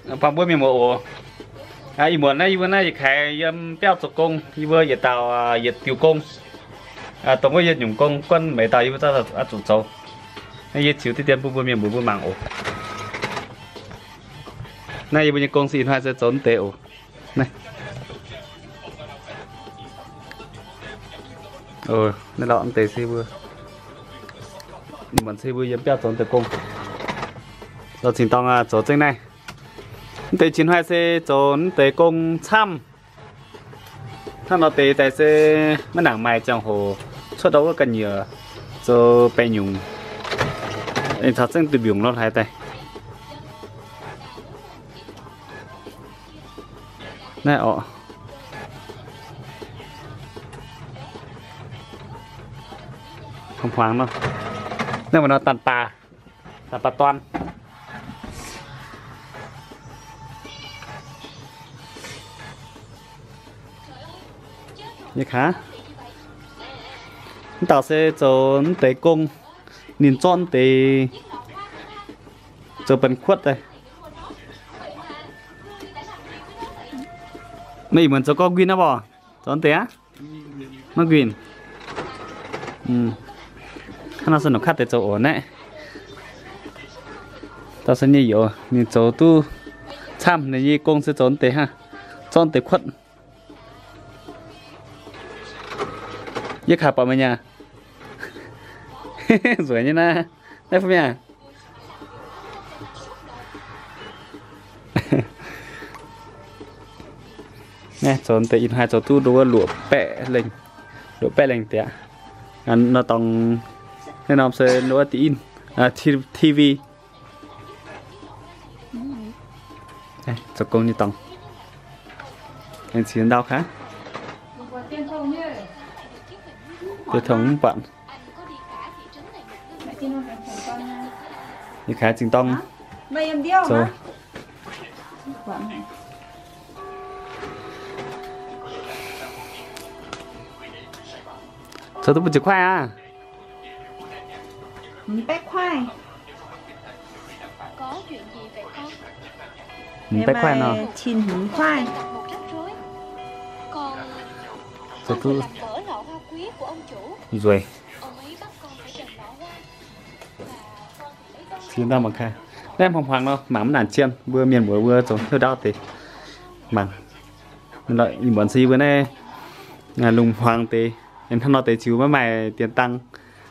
Buangh mbuo mienh muoz oc. Ih muonz naaiv yie mbuo naaiv yietc kaaix yiem biauv zoux gong, yie mbuo yietc dauh yietc diuh gong. Dongh wuov yietc nyungc gong guanh meix dauh yie mbuo zungv zuqc zoux. Naaiv yie ziux diqv dien bun mbuo mienh muoz mbuo mangc oc. Naaiv yie mbuo nyei gong se ih hnoi se zoux mv deix oc. Naaiv lorqc, mv deix se mbuo, ih muonz se mbuo yiem biauv zoux mv deix gong. Zoux zingh dorng zoux zengv naaiv. Mv deix qiex hnoi se zoux mv deix gong camv. Hnangv nor deix daaih se maiv nangc maaih ziangh hoc cuotv ndau wuov ga'nyiec zoux baeqc nyungc, caux zengv duih mbiungc nor haaix daaih. Naaiv orqc, hmuangx nor, naaiv maaih nor daan baac, daan baac dorn. Nyei kaax, mv dauh se zoux mv deix gong, ninh zorqv mv deix zoux benx kuotv daaih. Meih ih muonz zoux gorngv nquin aqv mborqc? Zoux mv deix aqv? Maiv nquin. Hnangv nor se nongc katv deix zoux oc naaiv. Dauh se nyei youz ninh zoux duqv camv, ninh nyei gong se zoux mv deix hnangv, zorqv mv deix kuotv. Yie kaax buatc meih nyei aqv. Nzueic nyei naaiv, naaiv fai mienh. Naaiv zoux deix ih hnoi zoux duqv ndau wuov luoqc baeqv lengh, luoqc baeqv lengh diex. Nor dorngx, naaiv norm se ndau wuov diuh in, T V. Zoux gong nyei dorngx. Aengx cingx ndau kaax. Deix tongx mv buatc. Yie kaaix zingh dorng zoux. Zoux duqv mbu'ziex kuaaiv aqv? Mv baeqv kuaaiv nor. Zoux duqv nzueic. Cingx ndau mangc gaax. Naaiv hmuangx-hmuangx nor mangc mv nangc cien, mbuo mienh muoz mbuo zoux hnyouv ndaauv deix mangc. Ih muonz se yie mbuo naaiv lungh hmuangx deix, hnangv nor deix ziux maiv maaih dien dang,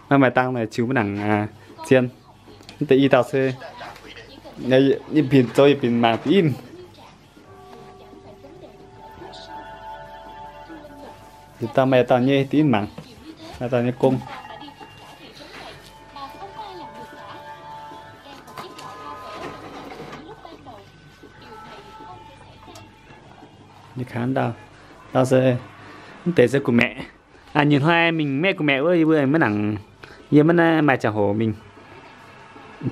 maiv maaih dang naaic ziux maiv nangc cien. Mv deix i dauh se yietc binc zoux yietc binc mangc deix in. Yietc dauh maaih dauh nyei deix in mangc, maaih dauh nyei gong. Yie kaaix ndau, ndau se mv deix se gu'maeqc. Nyei hnoi mingh maeqv gu'maeqc wuov, yie mbuo maiv nangc, yie maiv maaih ziangh hoc mingh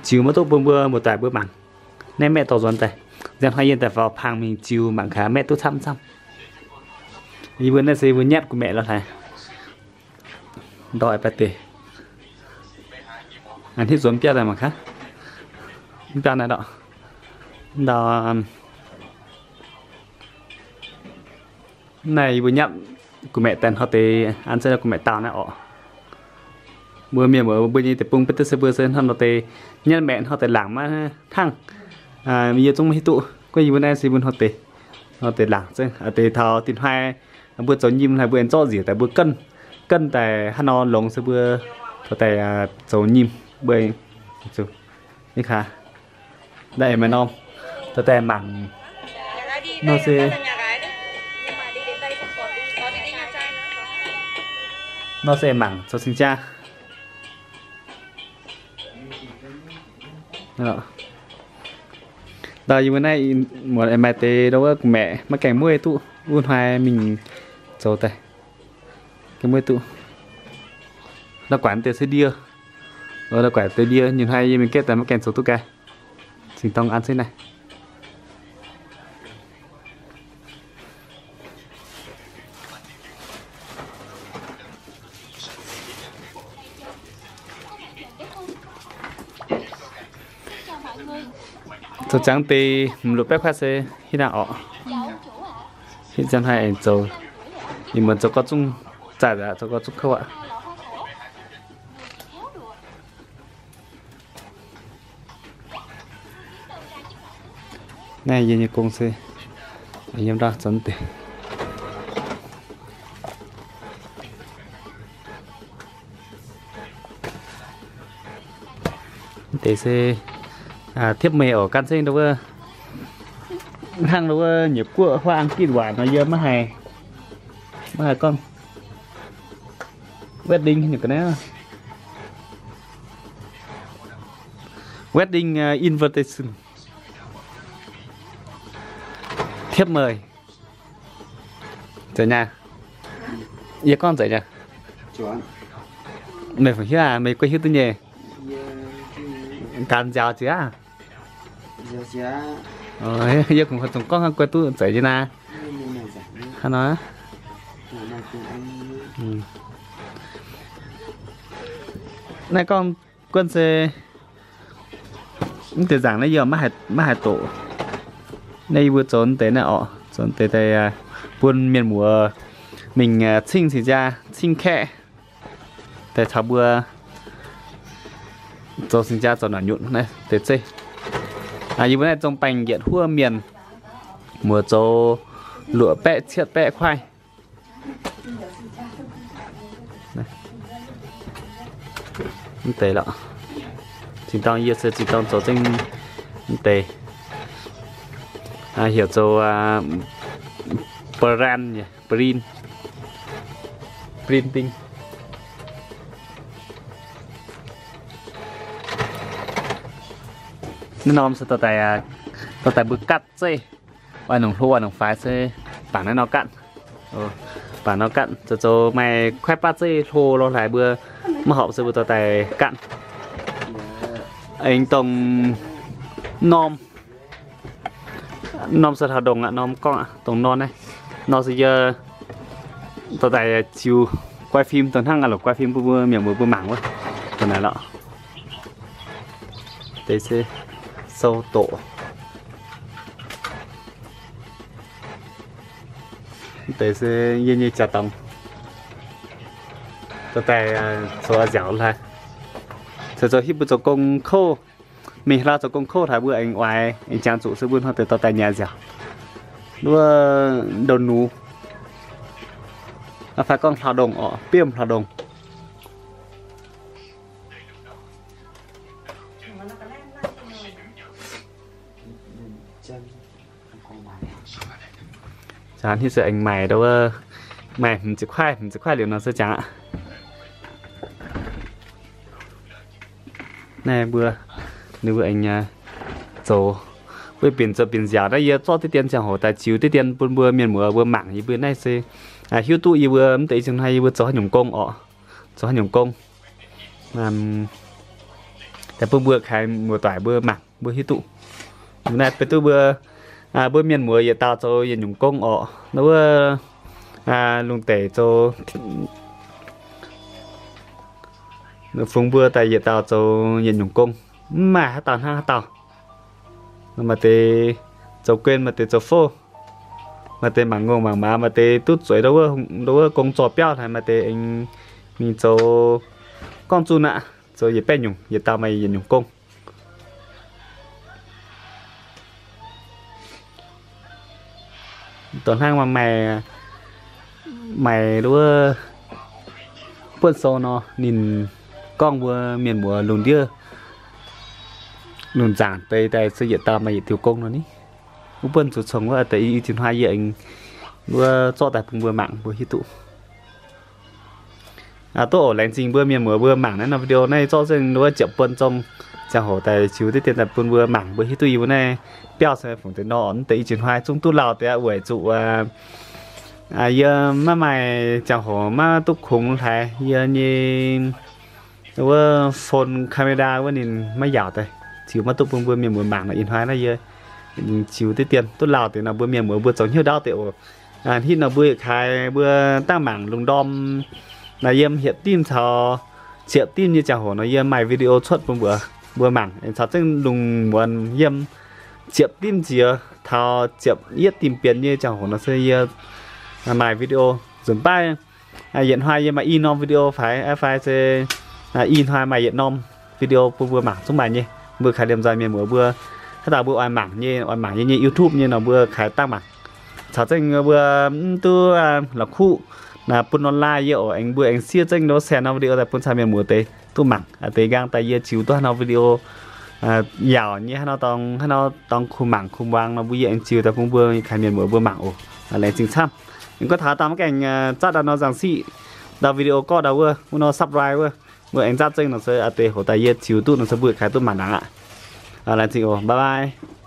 ziux maiv duqv bun mbuo muoz-doic mbuo mangc. Naaiv maeqv dorh nzuonx daaih. Nzengc hnoi yie daaih faaux pang mingh ziux mangc gaax maeqv duqv camv camv. Yie mbuo naaiv se yie mbuo nyatv gu'maeqc lorh haic. Ndortv baaix deix. Hnangv nzuonx biauv daaih mangc gaax. Biauv naaiv lorqc. Ndau naaiv yie mbuo nyatv gu'maeqc daaih hnoi deix an se gu'maeqc daauh naaiv orqc. Mbuo mienh muoz mbuo nyei deic-bung beiv duqv se mbuo se hnoi nor deix nyatv maeqc hnoi deix laangc maiv hnangv. Yie zungv maiv hiuv duqv, gorngv yie mbuo naaiv se mbuo hnoi deix, hnoi deix laangc zengv deix taux dinh hnoi mbuo zoux nyim haic mbuo aengx zorqv nziec daaih mbuo gaanv, gaanv daaih hnangv nor longx se mbuo taux daaih zoux nyim mbuo aengx zuqc. Ni kaax, naaiv aengx maaih norm, taux daaih mangc nor se, nor se mangc zoux cing jaa. Ndau yie mbuo naaiv muonz maaih deix ndau wuov gu'maeqc maiv gaengh mueiv duqv, wuov hnoi mingh zoux daaih gaengh mueiv duqv. La'guaih deix se ndie, la'guaih deix ndie, nyei hnoi yie mingh gaeqv daaih maiv gaengh zoux duqv gaax. Cingx dorng an se naaiv. Zoux ziangx deix hmz luoqc baeqv kuaaiv se hitv naaiv orqc. Hitv ziangx haaix aengx zoux, ih muonz zoux gauh zungv zaih aqv, zoux gauh zungv kouv aqv. Naaiv yie nyei gong se yiem ndau zoux deix. Deix se thiepv meih oc, gan zengv ndau wuov, hnangv ndau wuov nyiec guoqv huaav Ang-gitv waac nor yie maiv haih, maiv haih gorngv. Wedding ga'naaiv, wedding invitation, thiepv meih. Zeiz nyei? Yie gorngv zeiz nyei? Meih fungc hiuv aqv? Meih guai hiuv duqv nyei. Gan nziaaux jiex aqv. Yie kungx zungv gorngv hnangv guai duqv zeiz nyei naaiv. Hnangv nor. Naaiv gorngv guonv se mv deix nzaangc naaiv yie maiv haaix doqc. Naaiv yie mbuo zoux deix naaiv orqc, zoux deix daaih bun mienh muoz mingh cingv cing-jaa, cingv kaeqv, daaih caux mbuo zoux cing-jaa zoux naaic nyutc naaiv deix zeiv. Yie mbuo naaiv zong baengh yietc huov mienh muoz zoux luoqc baeqv cietv baeqv kuaaiv. Mv deix lorqc. Zinh dorng yie se zinh dorng zoux zengv mv deix. Heuc zoux bran, brin, brin ding. Naaiv norm se dorh daaih mbuo gatv zeiv, oix nongc hlo oix nongc faix se bangc naaiv nor gatv. Bangc nor gatv zoux zoux maaih kuaaiv baav zeiv hlo lorh hlaaix mbuo maiv horpc se mbuo dorh daaih gatv. Aengx dongh norm, norm se hlauv-ndongh aqv, norm gorngv aqv, dongh norm naaiv. Nor se yie dorh daaih ziux guai fim dongh hnangv aqv lorqc, guai fim bun mbuo mienh muoz mbuo mangc wuov. Dongh naaiv lorqc. Deix se sou doqc. Deix se yie nyei jaa-dorngx. Dorh daaih zoux nziaauc hlaaix. Zoux zoux hitv mbuo zoux gong kouv. Mingh hlaax zoux gong kouv hlaaix mbuo aengx oix aengx jangx zuqc se mbuo hnoi deix dorh daaih nyaah nziaauc. Wuov ndou nux, fai gorngv hlauv-ndongh orqc, biomv hlauv-ndongh. Jangx hitv se aengx maaic, maaic hmz ziepc kuaaiv, hmz ziepc kuaaiv liuz nor se jangx aqv. Naaiv mbuo, ninh mbuo aengx zoux, mbuo binc zoux binc nziaauc naaiv yie zorqv diqv dien ziangh hoc daaih ziux diqv dien bun mbuo mienh muoz mbuo mangc. Yie mbuo naaiv se hiuv duqv yie mbuo mv deix i zingh hnoi yie mbuo zoux haaix nyungc gong orqc, zoux haaix nyungc gong. Daaih bun mbuo kaaix muoz-doic mbuo mangc mbuo hiuv duqv. Naaiv benx duqv mbuo, mbuo mienh muoz yietc dauh zoux yietc nyungc gong orqc. Wuov lungh deic zoux, fungx mbuo daaih yietc dauh zoux yietc nyungc gong. Mv maaih haaix dauh hnangv haaix dauh. Maaih deix zoux guen, maaih deix zoux fouv, maaih deix mangc ngongh mangc maaz, maaih deix duqv zueiz ndau wuov gong zorh biauv hlaaix, maaih deix aengx mingh zoux gorngv zunh aqv, zoux yietc baeqv nyungc, yietc dauh maaih yietc nyungc gong. Dongh hnangv maaih, maaih wuov buonv sou nor, ninh gorngv mbuo mienh muoz lungh ndiev, lungh nzaangc deix daaih se yietc dauh maaih yietc diuh gong nor ni. Wuov buonv zuqc congx wuov deix i zinh hnoi yie aengx wuov zorqv daaih bun mbuo mangc mbuo hiuv duqv. Duqv oc, laengz zingh mbuo mienh muoz mbuo mangc naaiv norm video naaiv, zorqv zengv wuov ziepc buonc zong ziangh hoc daaih ziux diqv dien daaih bun mbuo mangc mbuo hiuv duqv yie mbuo naaiv biauv se fungc deix nor. Mv deix i zinh hnoi zungv duqv lauh deix, weic zuqc yie maiv maaih ziangh hoc maiv duqv kungx hlaaix, yie nyei wuov phone camera wuov ninh maiv yaauc daaih, ziux maiv duqv bun mbuo mienh muoz mangc nor. Ih hnoi naaiv yie ziux diqv dien duqv lauh deix nor, mbuo mienh muoz mbuo zoux hnyouv ndaauv deix oc. Hitv nor mbuo yietc kaaix mbuo dangh mangc lungh ndorm naaiv yiem hietc dimv caux ziepc dimv nyei ziangh hoc nor yie maaih video cuotv bun mbuo. mbuo mangc. Aengx caux zengv lungh muonz yiem ziepc dimv nziex taux ziepc yietv dimh bienx nyei ziangh hoc nor se yie maaih video nzunc baav yietc hnoi yie maaih i norm video fai, fai se i hnoi maaih yietc norm video bun mbuo mangc zungv maaih nyei. Mbuo kaaix liemh nzoih mienh muoz mbuo, haaix dauh mbuo oix mangc nyei, oix mangc yie nyei YouTube nyei nor mbuo kaaix dangh mangc. Caux zengv mbuo mv duqv la'kuqv bun norm like yie oc, aengx mbuo aengx siev zengv nor share norm video daaih bun caux mienh muoz deix duqv mangc. Deix nqaang daaih yie ziux duqv haaix norm video yaauc nyei, haaix nor dorngx, haaix nor dorngx kuh mangc kuh muangx nor mbuo yie aengx ziux daaih bun mbuo kaaix mienh muoz mbuo mangc oc. Laengz zingh camv. Aengx gorngv taux daaih maiv gaengh zatv daaih nor nzangc-siqv ndau video gorqv ndau wuov, wuov nor subscribe wuov, mbuo aengx zatv zengv nor se a'deix hoc daaih yie ziux duqv nor se mbuo kaaix duqv mangc nangc aqv. Laengz zingh oc, bye bye.